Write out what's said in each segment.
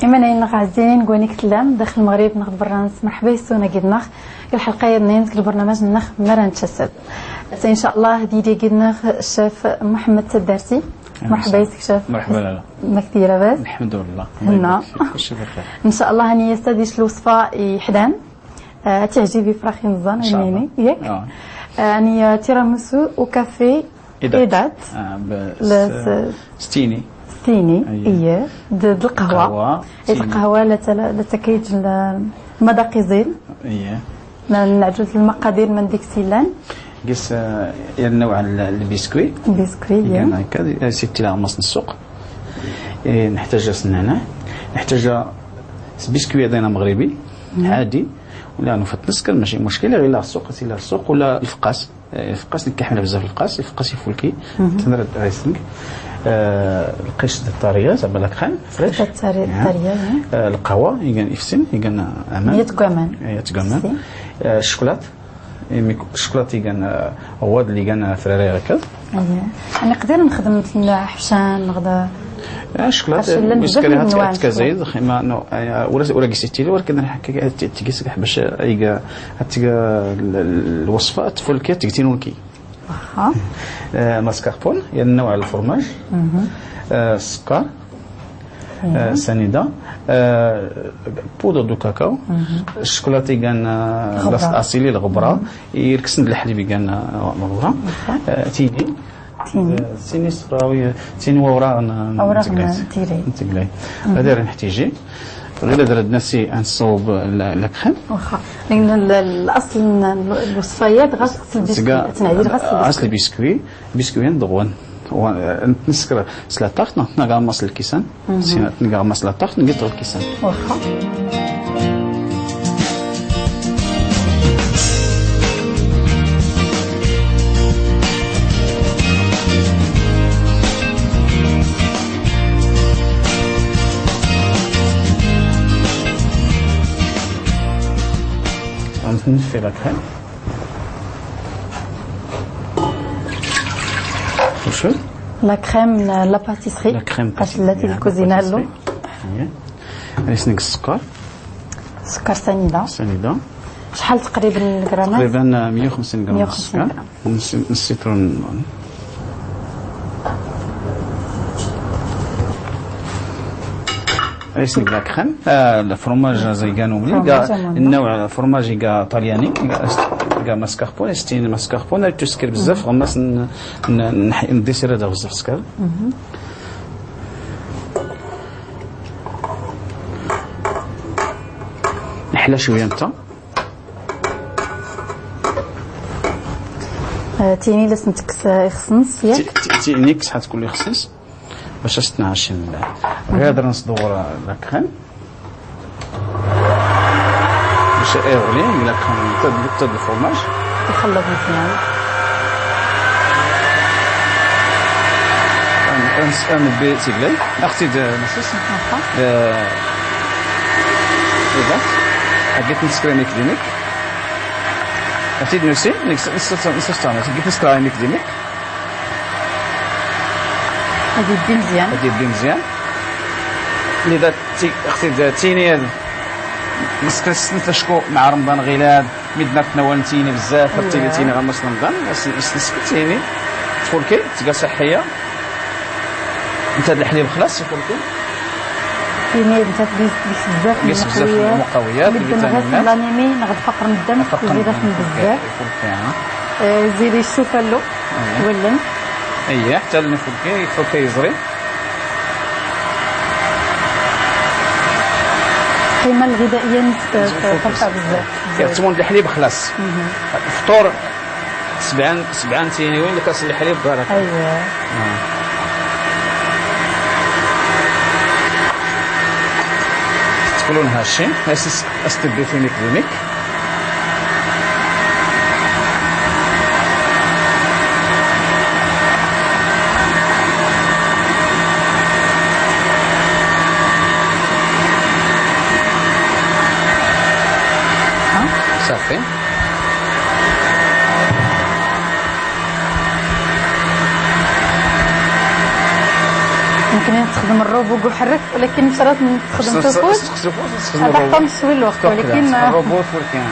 إيمان غازين كوانيك تلام داخل المغرب ناخذ برانس. مرحبا يسونا قدناخ الحلقة يدنين البرنامج نخ مران تشسد. إن شاء الله ديدي قدناخ الشيف محمد تدارتي. مرحبا يسك شيف. مرحبا لاله. ما كثير لاباس؟ الحمد لله. هنا. كلشي بخير. إن شاء الله هني يستديش الوصفة يحدان. تعجبي فراخي مزان إن ياك؟ يعني تيراميسو وكافي إيدات. ستيني. ستيني اييه د القهوة. القهوة لا تكيج المذاق يزيد. اييه نعجز المقادير من ديك سيلان. قيس النوع ال biscuit. ال biscuit اييه. هكا سيتي لا مص السوق. نحتاج النعناع، نحتاج بسكوي دينا مغربي عادي ولا نفط نسكر ماشي مشكل، غير لا السوق لا السوق ولا الفقاس. الفقاس نكحمل بزاف الفقاس، الفقاس يفولكي تنرد ريسنك. القشطة الطرية زعما la crème fraîche الطرية. القهوة يكان إفسن يكان أمان يتكمان يتكمان. الشوكولات الشوكولات يكان هو اللي كان فراري هكا. أنا نقدر نخدم مثل حفشان نغدا الشوكولات بسكريها تكازيد خيما ولا قيسيتي ولكن تقيس باش ايكا الوصفة تفولكي تقتينولكي. واخا. ماسكاربون يعني نوع الفرماج. السكر، سنيده، poudre de cacao، الشوكولاتي كان اصيلي الغبرة، يركسن الحليب كان الغبرة، تيني تيني صفراوي تيني اوراق اوراق تيري نتقلاي. هذا راه نحتاجي غير درت نفسي نصوب la crème. واخا لان الاصل الوصفيات غاس البسكوي تنعدي غاس غاس ال biscuit biscuit ندغون نسكر la tarte نغمس الكيسان نغمس la tarte نقطع الكيسان. واخا. نفي la crème. وشو؟ la crème la pâtisserie. la crème باش التي الكوزينة له. نسنك السكر. سكر سنيدة. سنيدة. شحال تقريبا الغرامات؟ تقريبا 150 غرام. 150 غرام. نص citron. ريسنك la crème ال fromage زي كانوا النوع فرماج كا طلياني كا ماسكاربون ستين ماسكاربون تسكر بزاف غماس نديسير هذا بزاف سكر. نحلى شوية انت تيني لازم تكس يخصنص ياك؟ تيني كس حتكون يخصنص باش تنعشي من بعد. غير نصدور la crème باش ايغلي la crème تد الفرماج يخلط مزيان. ان بي تيغلي اختي نسيس. واخا. ايوا حكيت نسكريني كلينيك اختي نسي نسيس حكيت نسكريني كلينيك. غادي يدي مزيان. غادي يدي مزيان. اللي اختي تيني نسكرس نتشكو مع رمضان غيلاد ميدنا تناول تيني بزاف تيني تيني غمس رمضان نسكر تيني تفولكي تلقى صحية. انت هاد الحليب خلاص تفولكي. تيني انت بزاف بزاف المقويات الفيتامينات. l'anémie نغد فقر الدم زيد بزاف. زيدي الشوفالو ولن. اييه حتى الفولكي الفولكي يزري. القيمة الغذائية ترفع بزاف. يعتمون الحليب خلاص. الفطور سبعان تيني وين كاس الحليب بارك. ايوا. تقولون هادشي استدي فيني كلينيك. صافي. يمكن تخدم الروبو وحرك، ولكن مشرات تخدم تفوت. تخدم هذا حتى شوي الوقت، ولكن الروبوت ولكن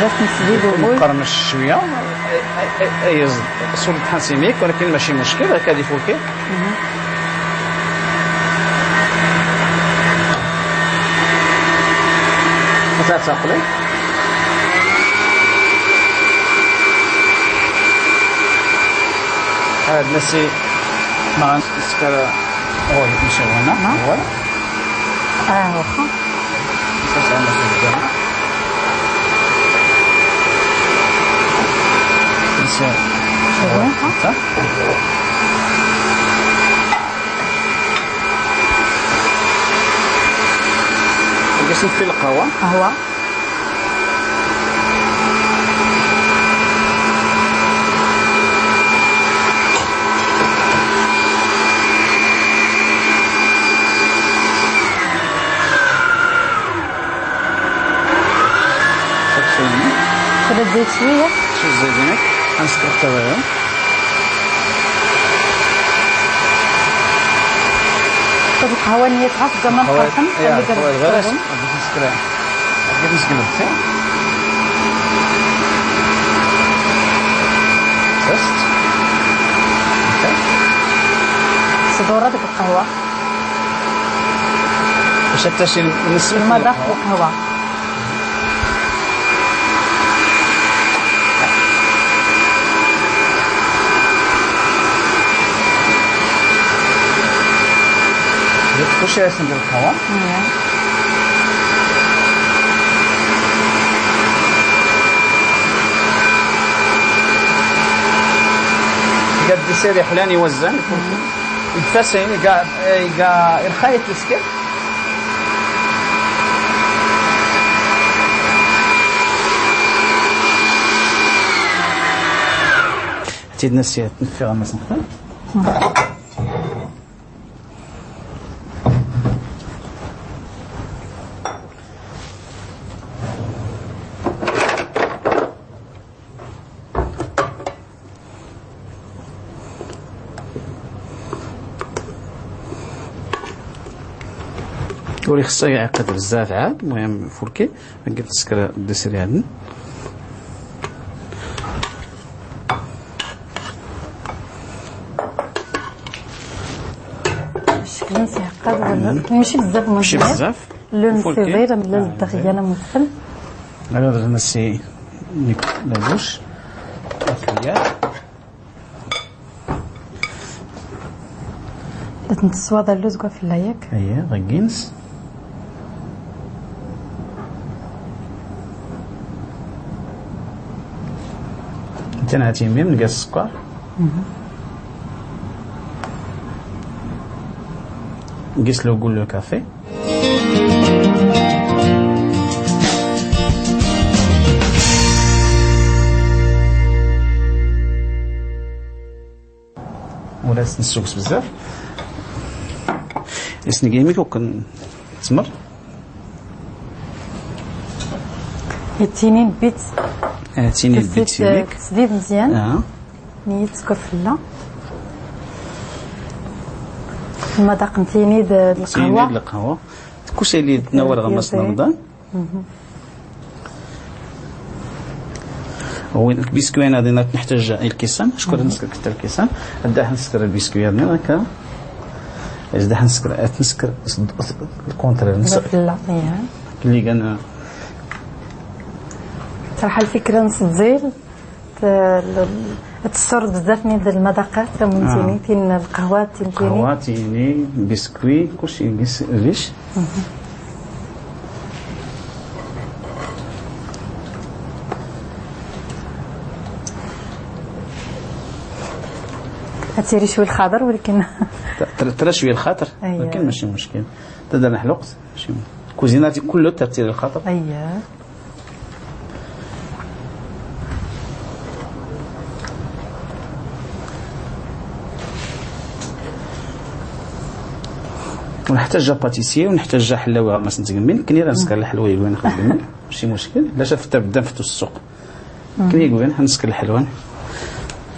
بس نسديد وبوي مقرمش شوية اي صوت حاسيميك، ولكن ماشي مشكل هكا دي فولكي. تعتقلي هاد نسي ما نسكر هو ماشي هنا هو واخا باش نطفي القهوة. قهوة. خذ الزيت شوية. شو الزيت هناك؟ غنسكر الطبايع. خذ القهوة نيتها في زمان قرحم. القهوة غير نسكرها. كيف نسكرها؟ تست. صدورة ديك القهوة. باش حتى شي نسمة المذاق القهوة. كلشي راسم ديال القهوة. قد ديسير حلان يوزن يتفسين يقا يقا الخيط يسكر. تيد نسيت تنفي غا مثلا. ولي خصها يعقد بزاف عاد. المهم فوركي نقدر تسكر الديسير عندنا. الشكل نسيعقد ماشي بزاف، ماشي بزاف. اللون سيفير من الدغيانه مثل. هذا درنا سي لابوش. تنتصوى اللوز كوا في اللايك. اييه غينس. تنعتي ميم نلقى السكر. نقيس لو قول لو كافي. ولا نسوكس بزاف. اسنكيميك وكن تمر. التينين بيت. تيني البيت سيميك. تسديد مزيان. نيت كفله. المذاق نتيني د القهوة. تيني د القهوة. كلشي اللي تناول غمس رمضان. هو البسكوي انا غادي نحتاج الكيسان. شكون نسكر حتى الكيسان؟ غدا نسكر البسكوي هذا هكا. غدا نسكر نسكر الكونترير نسكر. اللي كان صراحة الفكرة نص تزيل تسر بزاف من المذاقات تمنتيني تين القهوة تين القهوة تيني بسكوي كلشي ريش. هتيري شوية الخاطر ولكن ترى شوية الخاطر ولكن ماشي مشكل. تدار الوقت ماشي كوزيناتي كله ترتير الخاطر. اييه ونحتاج pâtissier ونحتاج حلاوة ما سنتقمين كني راه نسكر الحلوة يقول نخدم ماشي مشكل. لا شفت بدا فتو السوق كني يقول نسكر الحلوة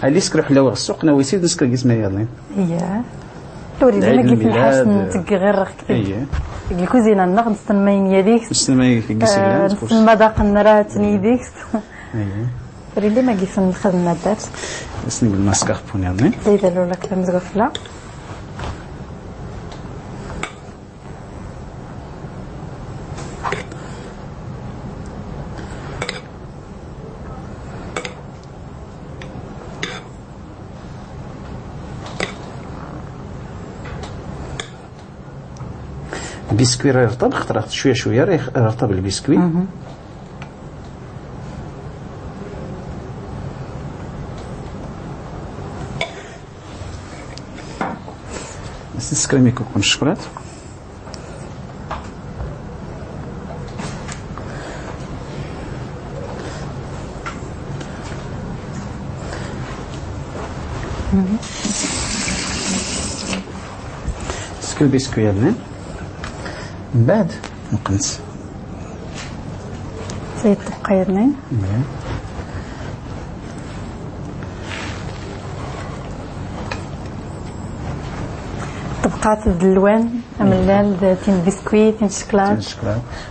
اللي سكر حلاوة السوق ناوي يسيد نسكر قسم يالين. اييه توري ما كيف الحاج نتق غير اييه الكوزينة نغ نستنى يديك نستنى كيسيلان نستنى مذاق النرات يديك. اييه وري لي ما كيف الخدمة دارت نسني بالماسكاربون يالين زايدة الاولى كلام زغفله. البسكوي راه يرطب خطره شوية شوية راه يرطب البسكوي. نسكريمي كوكون الشوكولات. سكر البسكوي هذا من بعد نقنص زيد تبقى يدنين. طبقات الالوان املال تين بسكويت تين شكلاط.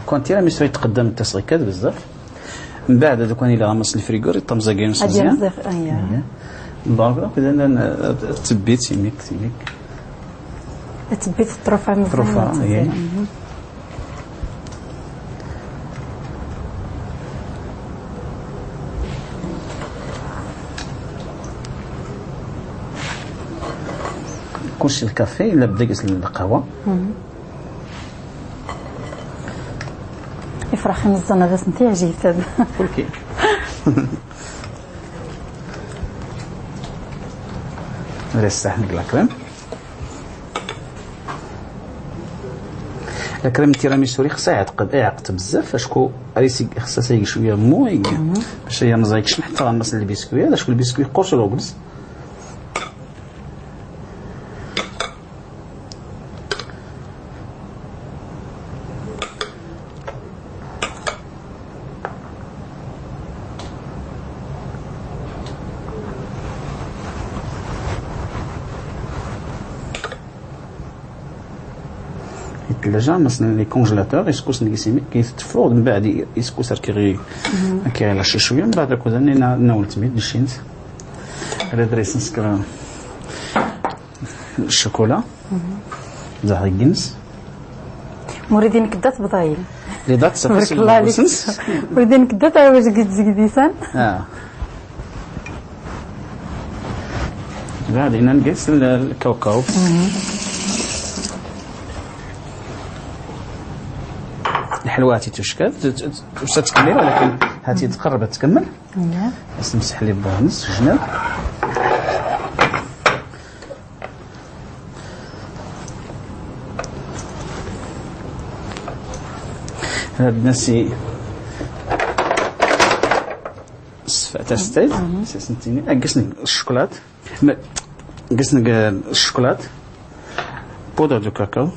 كون تيراميسو يتقدم التسغيكات بزاف. من بعد هذوك الا غمس الفريغور يطمزا كاين مزيان. اييه donc اذا تبيت سيميك سيميك تبيت الطرفه مزيان. الطرفه اييه. كلشي الكافي الا بدا كاس القهوة. افرح مزيان هذا سنتي عجيب هذا. كلكي. راه la crème. la crème tiramisu خصها يعقد يعقد بزاف parce que ريسي خصها سايق شوية mou باش هي ما زايكش حتى غنمس البسكوي هذا. شكون البسكوي قرص ولا جلس الثلاجة مثلا les congélateurs يسكوس نكيسيمي كيتفرو من بعد يسكوس كيغي كيغلاشي شوية من بعد كوزاني ناولت ميد نشينت على دريس نسكر الشوكولا زهر الجنس. مريدين كدات بضايل لي دات صافي الله عليك. مريدين كدات واش قد زكديسان. بعد هنا نقيس الكاوكاو. الحلوة هاتي تشكل واش تكمل ولكن هاتي تقرب تكمل. بس نمسح لي بونس جناب. هاد نسي السفة ستيت سنتيني قسني الشوكولات قسني الشوكولات poudre de cacao.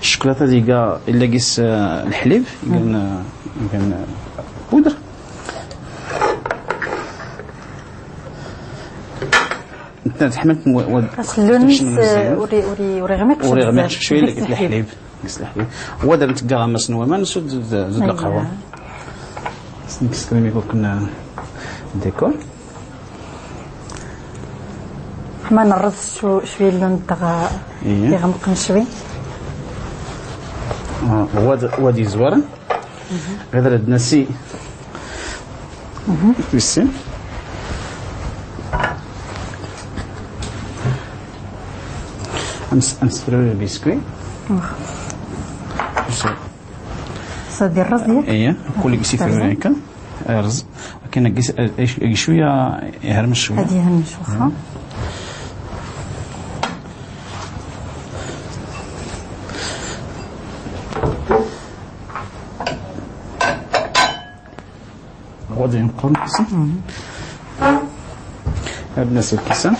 الشوكولاتة ديكا الا قيس الحليب كان بودر. انت تحملت اللون وري وري وري غميق وري غميق شوية اللي قلت الحليب قيس الحليب ودرت كاع غمس نواما نسود زود القهوة نكسكريمي كنا ديكور. حما نرص شوية اللون تاع يغمق شوية. وادي زوارن غير عندنا سي ويسي نسفرو البسكوي. صدي الرز ياك؟ ايه كل كيسي في هكا رز ولكن شوية يهرمش شوية. هادي يهرمش واخا. غادي نقول هاد الناس الكيسان.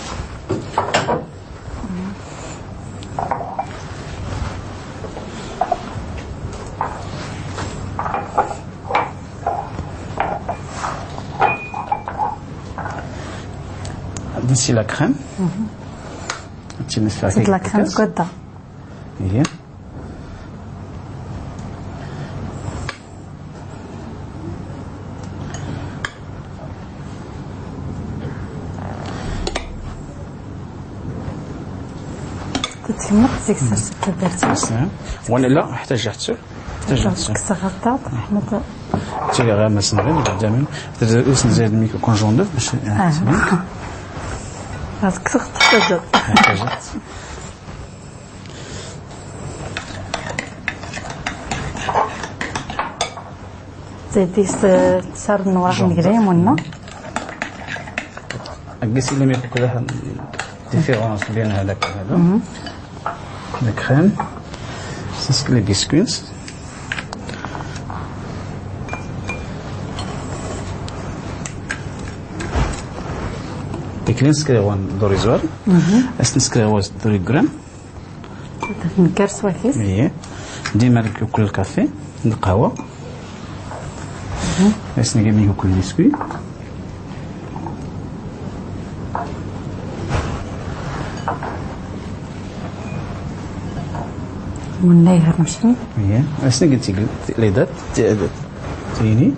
نسي la crème. C'est la crème قدة. هي تتكمل ديك الساعة درتي. وانا لا احتاج حتى كسر حنا تيلي غير ما سنغير قدامي نزيد ميكو كونجون دوف باش راسك تحتاج. زيدي تشرب من وراء الكريم ولا قيس اللي ما يكون différence بين هذاك وهذا. la crème c'est les biscuits. ديك نسكريوان دوريزوار اس نسكريوان دوري غرام نكرس واكيس. ايه ديما كل الكافي القهوة اس نجي كل بسكوي. والنايهر مشي. ايه اس قلتي لي دات تيني.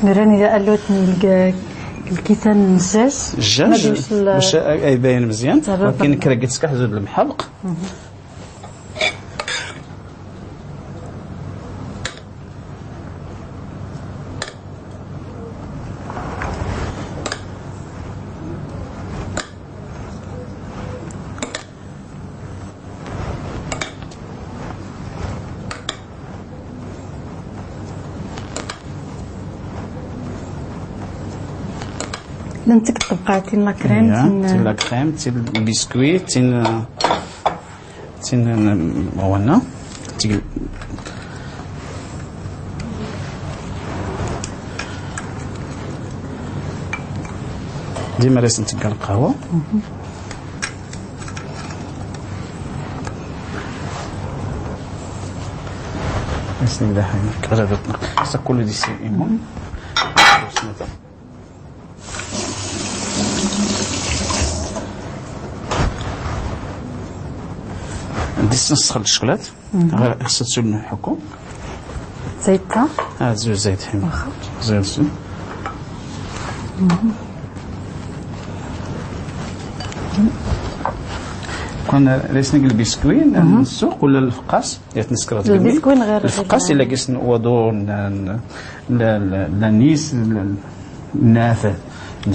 راني قالوتني الكيسان الدجاج الدجاج باش يبين مزيان، ولكن كرا كتسكح زود المحلق. لنتك تبقى تين la crème تين la crème تين البسكويت تين تين هنا تين ديما لازم تلقى القهوة. بسم الله الرحمن كل دي سي ايمون. ديس نسخن الشكلات غير خصها تسول نحكو زيتها زوج زيت حمى زيت زيت كون ريسنك البسكوي السوق ولا الفقاس يتنسكرات البسكوي غير الفقاس الا كيس ودور لانيس النافع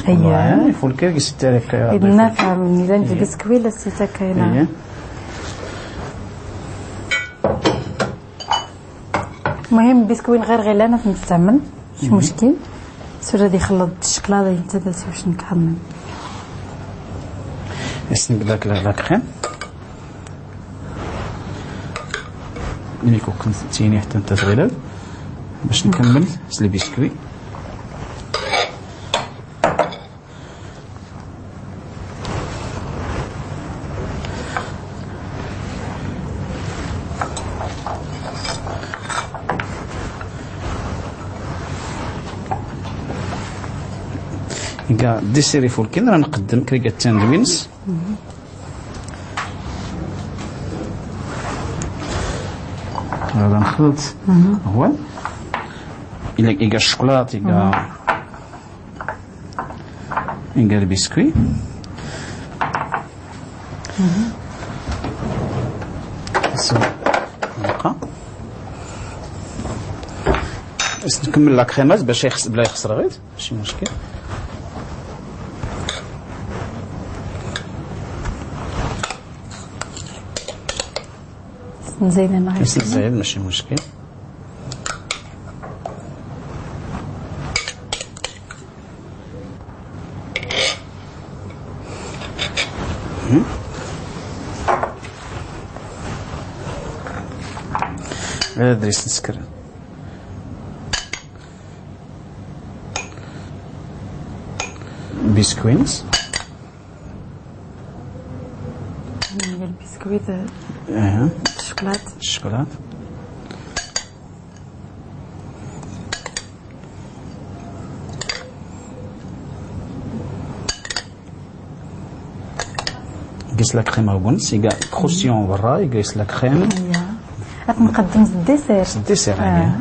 اييه يفول كيس تاعك النافع من ميزان البسكوي لا سيتا كاينه. المهم البسكوي غير غير تنستعمل مش مشكل. سير غادي يخلط الشكلاطه انت داسي واش نكمل. نسنك داك la crème ملي كنتيني حتى انت تغلب باش نكمل les biscuits. كاع dessert فولكين راه نقدم كريكا تاندوينس. هذا نخلط هو إلا إيكا الشوكولات إيكا إيكا البسكوي. نكمل la crémage باش يخسر بلا يخسر غير ماشي مشكل. نزيد انا غير نزيد ماشي مشكل. غير دريس نسكر بسكوينز البسكويت الشوكولات الشوكولات قيس la crème غونس يقا croustillant برا يقيس la crème. نقدم ال dessert. ال dessert يعني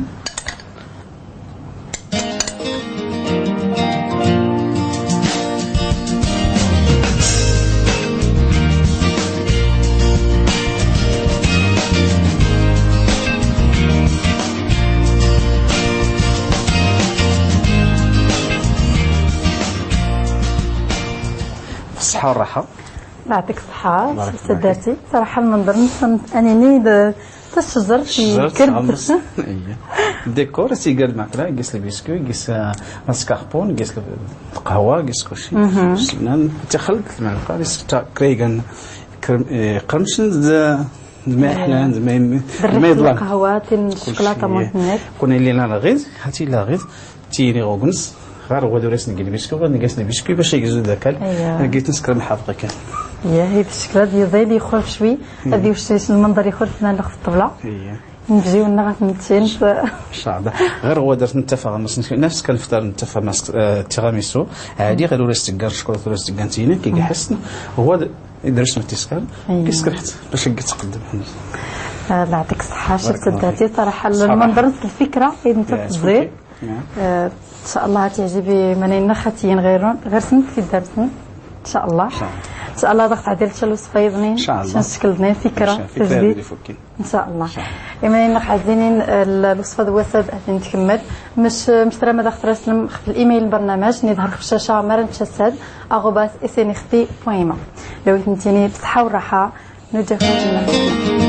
بالصحة والراحة. الله يعطيك الصحة سداتي. صراحة المنظر أنني تشجر في كرب ديكور سيقال معك قيس البسكوي قيس ماسكاربون قيس القهوة قيس كلشي. تخلط المعلقة كريغان قرمش ما حنا ما يضلم القهوة الشوكولاتة مونتنيك كون اللي لا غيز هاتي لا غيز تيري غوغنس غير هو دوريس نقل البسكوي غادي نقيس البسكوي باش يقزو ذاك لقيت نسكر محافظة كان يا هي بالشكل ديال يخرج شوي هذه واش المنظر يخرج لنا في الطبلة. نجيو لنا غتمتين شاء غير هو درت نتفق نفس كنفطر نتفق مع التيراميسو عادي غير ولا تقال الشوكولاتة ولا تقال تينا كيحسن هو درس ما تيسكر كيسكر حتى باش يتقدم. الله يعطيك الصحة شفت سداتي صراحة المنظر الفكرة انت تزيد ان شاء الله تعجبي منينا خاتيين غير سنت في درسن ان شاء الله. ان شاء الله ضغط عديل شلو صفيضني ان شاء الله نشكل فكرة تجديد ان شاء الله. اما حزينين الوصفة دواسد غادي نتكمل مش ترى ما دخل راسلم في الايميل البرنامج نظهر في الشاشة marantchasad@snxt.ma. لو كنتيني بصحة وراحة نوجهكم.